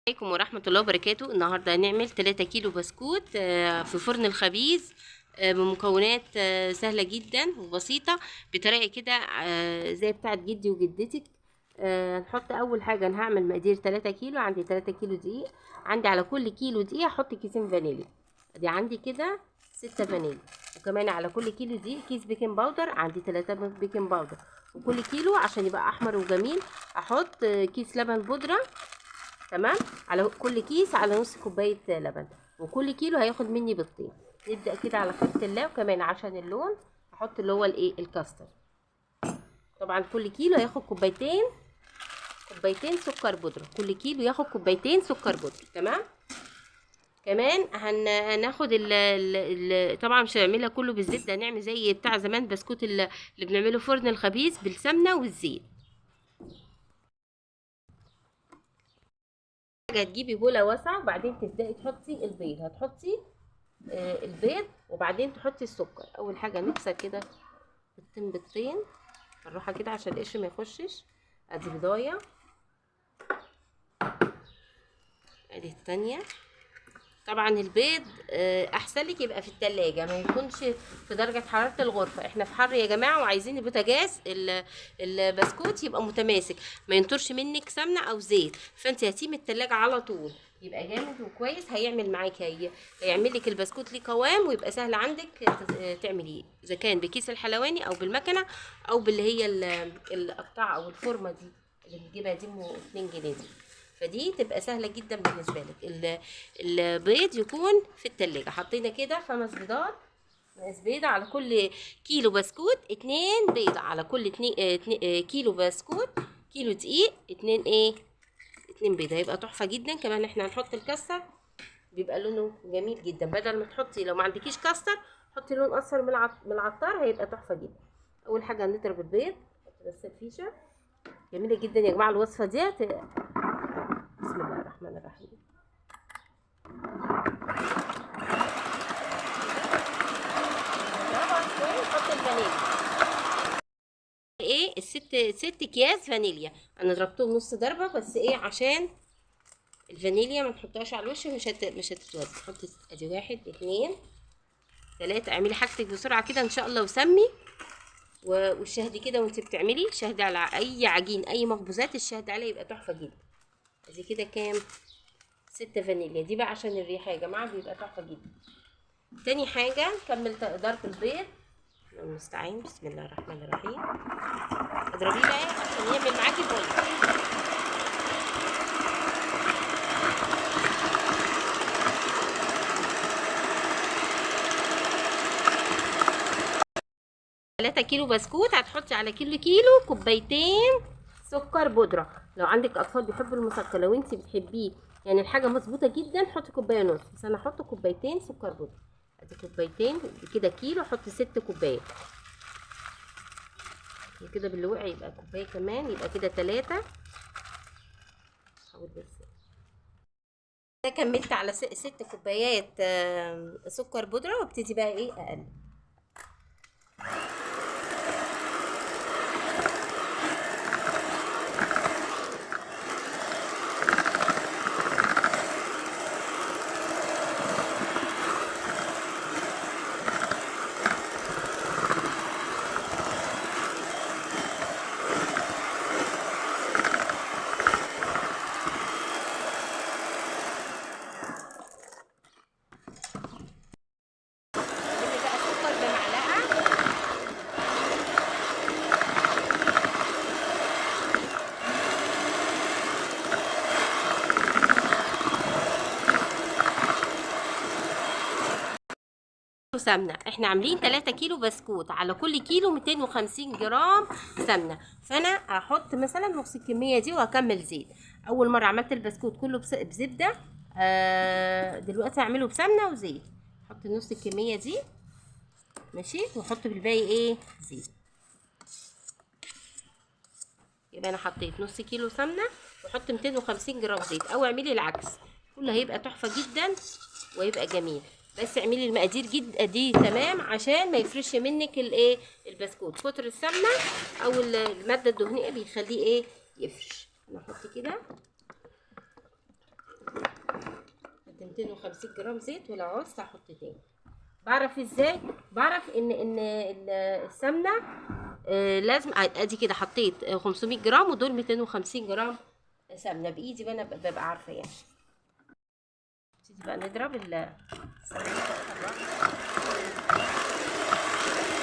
عليكم ورحمة الله وبركاته. النهاردة هنعمل 3 كيلو بسكوت في فرن الخبيز، بمكونات سهلة جدا وبسيطة، بطريقة كده زي بتاعة جدي وجدتك. هنحط أول حاجة، أنا هعمل مقادير 3 كيلو. عندي 3 كيلو دقيق، عندي على كل كيلو دقيق هحط كيسين فانيليا، ادي عندي كده 6 فانيليا. وكمان على كل كيلو دقيق كيس baking powder، عندي 3 baking powder. وكل كيلو عشان يبقى أحمر وجميل هحط كيس لبن بودرة، تمام؟ على كل كيس على نص كوباية لبن، وكل كيلو هياخد مني بيضتين. نبدأ كده على خيرة الله. وكمان عشان اللون هحط اللي هو الايه، الكاستر. طبعا كل كيلو هياخد كوبايتين سكر بودرة، كل كيلو ياخد كوبايتين سكر بودرة، تمام؟ كمان هناخد طبعا مش هنعملها كله بالزيت، ده هنعمل زي بتاع زمان بسكوت اللي بنعمله فرن الخبيز بالسمنة والزيت. هتجيبي بولة واسعة وبعدين تبدأي تحطي البيض، هتحطي البيض وبعدين تحطي السكر. أول حاجة نكسر كده بيضتين بيضتين بالراحة كده عشان القشر ما يخشش. ادي بيضاية، ادي التانية. طبعا البيض احسن لك يبقى في التلاجة، ما يكونش في درجة حرارة الغرفة. احنا في حر يا جماعة وعايزين البوتاجاز البسكوت يبقى متماسك، ما ينطرش منك سمنة او زيت، فانت هاتيه من التلاجة على طول يبقى جامد وكويس. هيعمل معاك، هيعمل لك البسكوت ليه قوام ويبقى سهل عندك تعمليه، اذا كان بكيس الحلواني او بالمكنة او باللي هي القطاعة او الفورمة دي اللي بنجيبها دي ام 2 جنيه دي، فدي تبقى سهلة جدا بالنسبة لك. البيض يكون في التلاجة. حطينا كده 5 بيضات، ناقص بيضة على كل كيلو بسكوت، 2 بيضة على كل 2، كيلو بسكوت، كيلو دقيق، اتنين ايه، اتنين بيضة، هيبقى تحفة جدا. كمان احنا هنحط الكاستر بيبقى لونه جميل جدا، بدل ما تحطي لو ما عندكيش كاستر حطي لون اصفر من العطار، هيبقى تحفة جدا. اول حاجة هنضرب البيض، نحط بس الفيشة. جميلة جدا يا جماعة الوصفة ديت. بسم الله الرحمن الرحيم. نحط الفانيليا، ايه ست اكياس فانيليا، انا ضربتهم نص ضربه بس، ايه عشان الفانيليا ما نحطهاش على الوش، مش هتتوزع. حطي ادي 1 2 3، اعملي حاجتك بسرعه كده ان شاء الله، وسمي والشهد كده وانت بتعملي شهد على اي عجين اي مخبوزات، الشهد عليه يبقى تحفه جدا. ادي كده كام، 6 فانيليا، دي بقى عشان الريحه يا جماعه بيبقى تحفه جدا. تاني حاجه نكمل ضرب البيض، المستعين، بسم الله الرحمن الرحيم. اضربيه بقى عشان يعمل معاكي بويض. 3 كيلو بسكوت هتحطي على كل كيلو كوبايتين سكر بودرة. لو عندك أطفال بيحبوا المسكر، لو انتي بتحبيه يعني الحاجة مظبوطة جدا، حطي كوباية ونص، بس أنا هحط كوبايتين سكر بودرة. ادي كوبايتين كده كيلو، حطي 6 كوبايات كده باللي وقع، يبقى كوباية كمان، يبقى كده 3. حاول بس ده كملت على 6 كوبايات سكر بودرة، وابتدي بقى ايه اقلب. سمنة، احنا عاملين 3 كيلو بسكوت، على كل كيلو 250 جرام سمنة، فانا هحط مثلا نص الكمية دي وهكمل زيت. اول مرة عملت البسكوت كله بزبدة، دلوقتي هعمله بسمنة وزيت. احط نص الكمية دي ماشي، واحط بالباقي ايه زيت. يبقى انا حطيت نص كيلو سمنة واحط 250 جرام زيت، او اعملي العكس، كله هيبقى تحفة جدا ويبقى جميل. بس اعملي المقادير جدا دي تمام عشان ما يفرش منك الايه البسكوت. كتر السمنه او الماده الدهنيه بيخليه ايه يفرش. انا احط كده 250 جرام زيت، ولو عوزت احط تاني. بعرف ازاي؟ بعرف ان السمنة لازم ادي كده. حطيت 500 جرام ودول 250 جرام سمنه بايدي، انا ببقى عارفه يعني. نبتدي بقى نضرب السمنة،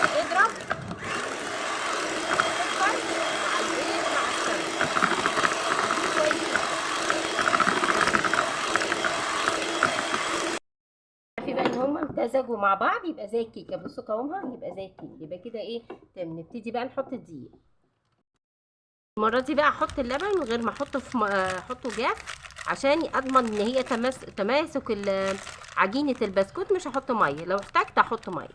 اضرب السكر مع البيض مع السمنة كويس. في بقى ان هما امتزجوا مع بعض يبقى زي الكيكه. بصوا قوامها يبقى زي الكيكه، يبقى كده ايه تمام. نبتدي بقى نحط الدقيق. المرة دي بقى احط اللبن من غير ما احطه في احطه جاف عشان اضمن ان هي تماسك عجينه البسكوت. مش هحط مية، لو احتاجت احط مية.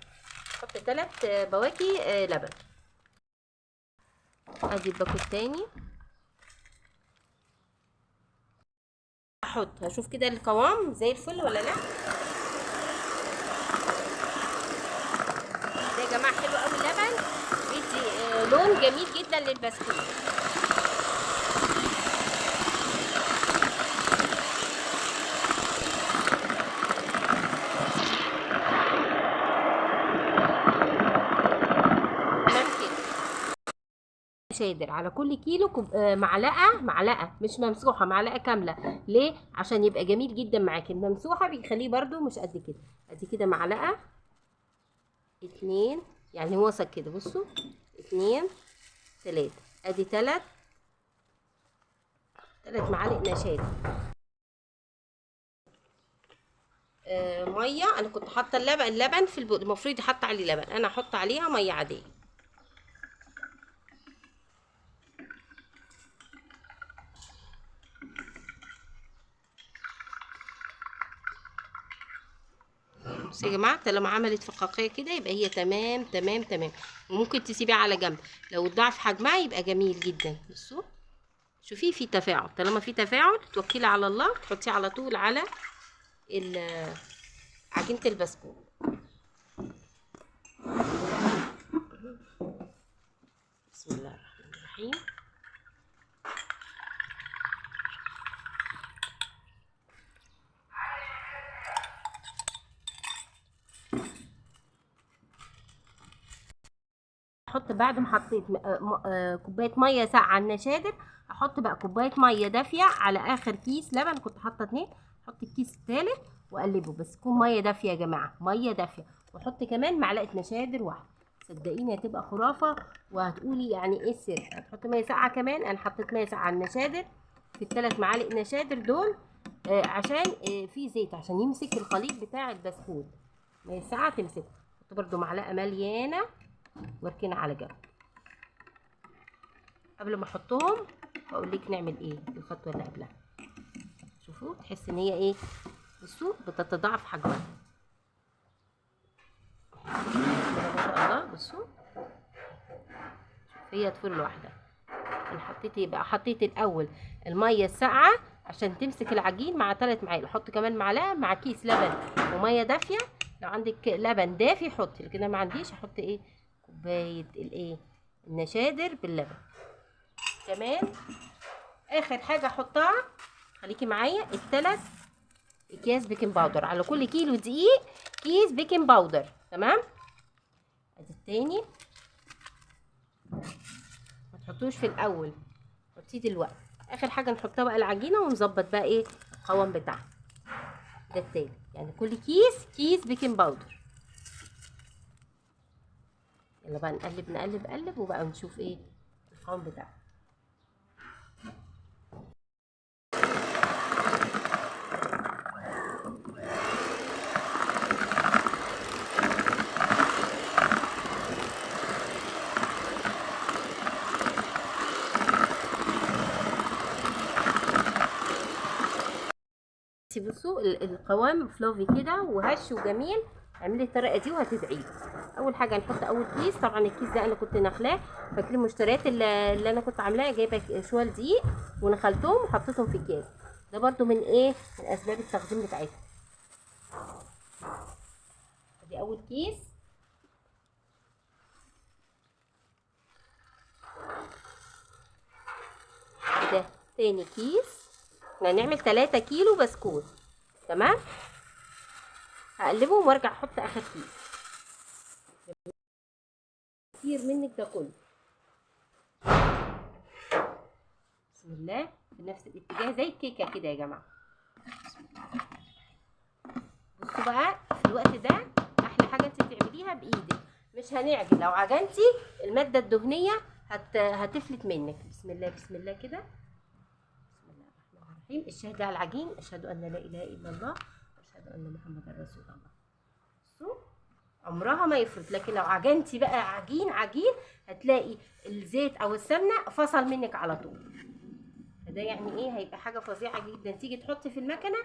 احط 3 بواكي لبن. ادي الباكو التاني. احط، هشوف كده القوام زي الفل ولا لا. ده يا جماعة حلو قوي اللبن، بيدي لون جميل جدا للبسكوت. تمام كده. شادر على كل كيلو معلقه مش ممسوحة، معلقه كاملة. ليه؟ عشان يبقى جميل جدا معاكي. الممسوحه بيخليه برده مش قد كده. ادي كده معلقه، 2، يعني وسط كده. بصوا 2 3، ادي 3 معالق نشادر. مية. انا كنت حاطه اللبن في المفروض احط عليه لبن، انا احط عليها مية عادية. بصوا يا جماعة طالما عملت فقاقيه كده يبقى هي تمام تمام تمام. وممكن تسيبيها على جنب، لو اتضاعف حجمها يبقى جميل جدا. بصوا شوفي في تفاعل، طالما في تفاعل توكلي على الله وتحطيه على طول على عجينه البسكوت. بسم الله الرحمن الرحيم. احط بعد ما حطيت كوباية مية ساقعه على النشادر، احط بقى كوباية مية دافيه على اخر كيس لبن. كنت حاطه 2، احط الكيس الثالث واقلبه، بس تكون مية دافيه يا جماعة، مية دافيه. واحط كمان معلقه نشادر واحدة. صدقيني هتبقى خرافه، وهتقولي يعني ايه السر. هتحط مية ساقعه كمان. انا حطيت مية ساقعه على النشادر في الثلاث معالق نشادر دول، عشان في زيت، عشان يمسك الخليط بتاع البسكوت. مية ساقعه تمسكه. احط برده معلقه مليانة واركنها على جنب. قبل ما احطهم هقول لك نعمل ايه الخطوة اللي قبلها. شوفوا تحس ان هي ايه، بصوا بتتضاعف حجمها ما شاء الله. بصوا هي تفور لوحدها. انا حطيت ايه بقى؟ حطيت الاول المية الساقعه عشان تمسك العجين مع 3 معالق. احط كمان معلقه مع كيس لبن ومية دافيه. لو عندك لبن دافي حطي، لكن انا ما عنديش. احط ايه؟ كوباية الايه النشادر باللبن. تمام. اخر حاجة احطها، خليكي معايا، الثلاث اكياس baking powder على كل كيلو دقيق كيس baking powder. تمام. ادي التاني، ما تحطوش في الاول، حطيه دلوقتي. اخر حاجة نحطها بقى العجينة ونظبط بقى ايه القوام بتاعها. ده التاني، يعني كل كيس كيس baking powder. يلا بقى نقلب نقلب نقلب وبقى نشوف ايه القوام بتاعها. بصوا القوام fluffy كده وهش وجميل. اعملي الطريقة دي وهتدعي. اول حاجة هنحط اول كيس. طبعا الكيس ده انا كنت نخلاه، فاكرين المشتريات اللي انا كنت عاملاها؟ جايبه شوال دقيق ونخلتهم وحطيتهم في الكيس ده. برده من ايه؟ من اسباب التخزين بتاعتها. ادي اول كيس. ده تاني كيس. احنا هنعمل 3 كيلو بسكوت. تمام. هقلبهم وارجع احط اخر كيس كتير منك ده كله. بسم الله، في نفس الاتجاه زي الكيكه كده يا جماعة. بصوا بقى في الوقت ده احلى حاجة انت تعمليها بايدك، مش هنعجن. لو عجنتي المادة الدهنية هتفلت منك. بسم الله بسم الله كده، بسم الله الرحمن الرحيم. الشهادة على العجين، اشهد ان لا اله الا الله واشهد ان محمدا رسول الله. بصوا عمرها ما يفرط، لكن لو عجنتي بقى عجين عجين هتلاقي الزيت او السمنة فصل منك على طول. فده يعني ايه، هيبقى حاجة فظيعة جدا. تيجي تحطي في المكنه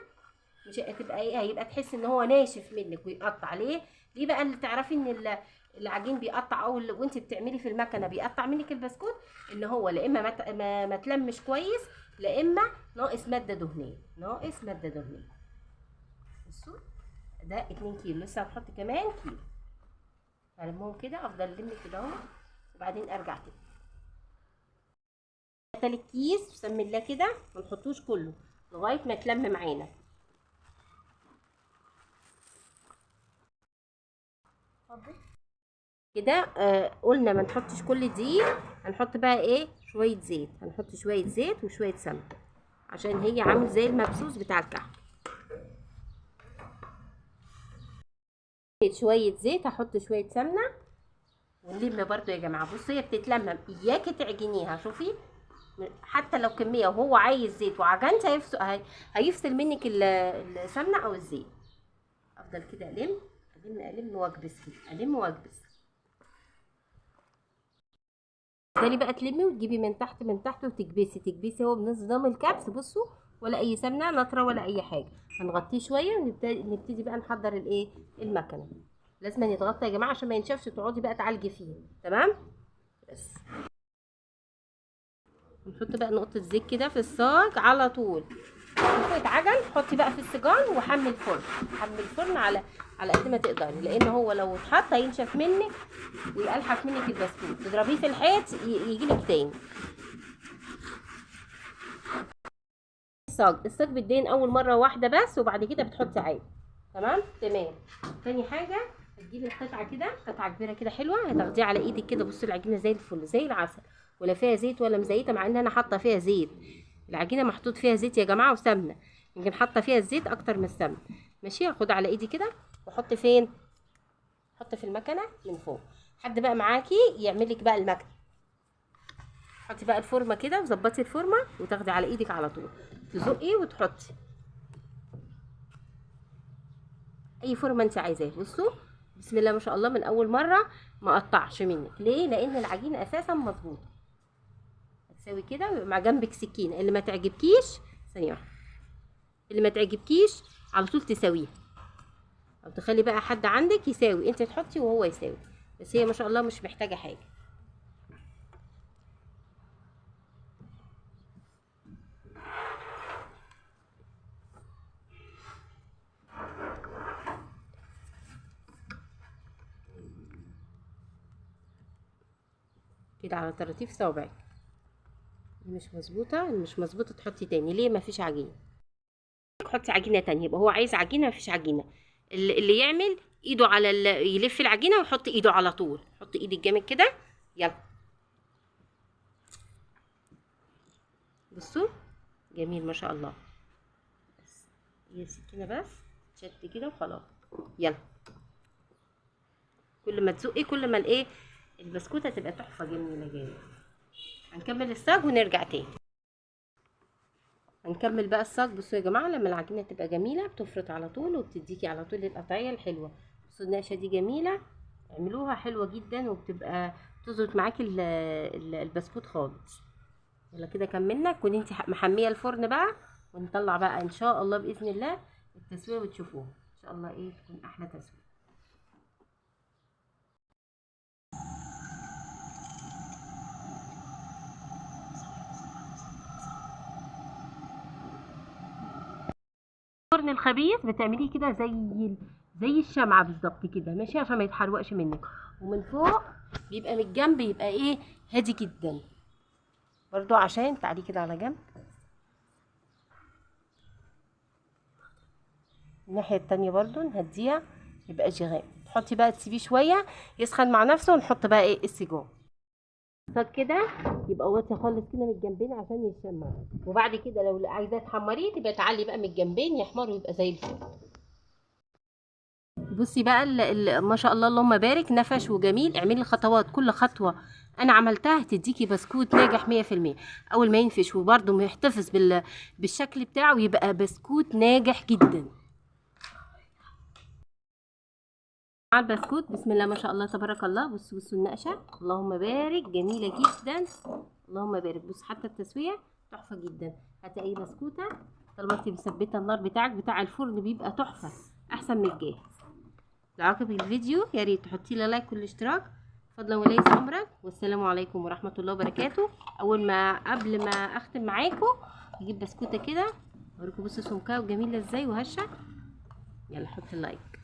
مش هتبقى ايه، هيبقى تحس ان هو ناشف منك ويقطع. ليه؟ ليه بقى اللي تعرفي ان العجين بيقطع او وانت بتعملي في المكنه بيقطع منك البسكوت، ان هو لا اما ما تلمش كويس، لا اما ناقص مادة دهنية، ناقص مادة دهنية. بصوا ده 2 كيلو، لسه هنحط كمان كيلو. هلمهم كده، افضل الم كده اهو وبعدين ارجع تاني. تالت كيس، بسم الله كده، ما نحطوش كله لغاية ما يتلم معانا. كده قلنا ما نحطش كل دقيق، هنحط بقى ايه، شوية زيت. هنحط شوية زيت وشوية سمنه عشان هي عامل زي المبسوس بتاع الكحك. شوية زيت، هحط شوية سمنه ونلم برضو يا جماعة. بصوا هي بتتلم، اياكي تعجنيها. شوفي حتى لو كمية وهو عايز زيت وعجنت هيفصل منك السمنة او الزيت. افضل كده الم الم الم واكبس كده، الم واكبس. تفضلي بقى تلمي وتجيبي من تحت من تحت وتكبسي تكبسي. هو بنظام الكبس بصوا، ولا اي سمنه نطره ولا اي حاجة. هنغطيه شوية ونبتدي بقى نحضر الايه، المكنه. لازم يتغطى يا جماعة عشان ما ينشفش، تقعدي بقى تعالجي فيه. تمام. بس نحط بقى نقطة زيت كده في الصاج على طول. شوفوا اتعجن، حطي بقى في السجان وحمي الفرن، حمي الفرن على قد ما تقدري، لان هو لو اتحط هينشف منك ويقلحف منك البسكوت. تضربيه في الحيط يجيلك تاني. الصاج بتدين اول مرة واحدة بس، وبعد كده بتحطي عادي. تمام تمام. تاني حاجة هتجيبي القطعة كده، قطعه كبيرة كده حلوة، هتاخديها على ايدك كده. بصي العجينة زي الفل زي العسل، ولا فيها زيت ولا مزيته، مع ان انا حاطه فيها زيت. العجينة محطوط فيها زيت يا جماعة وسمنه، يمكن حاطه فيها الزيت اكتر من السمنة. ماشي. هاخدها على ايدي كده واحط فين، حط في المكنه من فوق. حد بقى معاكي يعمل لك بقى المكنه. حطي بقى الفورمة كده وظبطي الفورمة وتاخدي على ايدك على طول، تزقي وتحطي اي فورمه انت عايزاها. بصوا بسم الله ما شاء الله، من اول مرة ما قطعش منك. ليه؟ لان العجينة اساسا مظبوطة. هتساوي كده ويبقى مع جنبك سكينة. اللي ما تعجبكيش ثانية واحدة، اللي ما تعجبكيش على طول تساويها، او تخلي بقى حد عندك يساوي، انت تحطي وهو يساوي. بس هي ما شاء الله مش محتاجه حاجة. كده على طراطيف صوابعك. مش مظبوطة، مش مظبوطة تحطي تاني. ليه؟ مفيش عجينه. حطي عجينه تانية. يبقى هو عايز عجينه، مفيش عجينه. اللي يعمل ايده على يلف العجينة ويحط ايده على طول. حط ايدك جامد كده، يلا بصوا جميل ما شاء الله. بس هي السكينة بس تشد كده وخلاص. يلا كل ما تزقي كل ما الايه البسكوته تبقى تحفة جميلة جدا. هنكمل الصاج ونرجع تاني. هنكمل بقى الصاج. بصوا يا جماعة لما العجينة تبقى جميلة بتفرط على طول وبتديكي على طول القطعية الحلوة. بصوا النقشه دي جميلة، اعملوها حلوة جدا وبتبقى تظبط معاكي البسكوت خالص. يلا كده كملنا. كوني انت محمية الفرن بقى، ونطلع بقى ان شاء الله باذن الله التسوية وتشوفوها ان شاء الله ايه تكون احلى تسويه. فرن الخبيث بتعمليه كده زي الشمعة بالظبط كده، ماشي، عشان ما يتحرقش منك. ومن فوق بيبقى من الجنب يبقى ايه هادي جدا برضو، عشان تعالي كده على جنب. الناحية التانية برضو نهديها يبقى غامق. تحطي بقى تسيبيه شوية يسخن مع نفسه، ونحط بقى ايه السيجار كده، يبقى واطي خالص كده من الجنبين عشان يتشمع. وبعد كده لو عايزاه تحمريه تبقى تعلي بقى من الجنبين يحمر ويبقى زي الفل. بصي بقى ما شاء الله اللهم بارك، نفش وجميل. اعملي الخطوات، كل خطوة انا عملتها هتديكي بسكوت ناجح 100%. اول ما ينفش وبرده يحتفظ بالشكل بتاعه يبقى بسكوت ناجح جدا. مع البسكوت بسم الله ما شاء الله تبارك الله. بصوا بصوا النقشه اللهم بارك، جميلة جدا اللهم بارك. بصوا حتى التسوية تحفة جدا. هاتي اي بسكوته طالما انت مثبتة النار بتاعك بتاع الفرن بيبقى تحفة احسن من الجاهز. لو عجبك الفيديو يا ريت تحطي لي لايك والاشتراك فضلا وليس امرا. والسلام عليكم ورحمة الله وبركاته. قبل ما اختم معاكم اجيب بسكوته كده اوريكم. بصوا سمكها وجميلة ازاي وهشه. يلا حطي اللايك.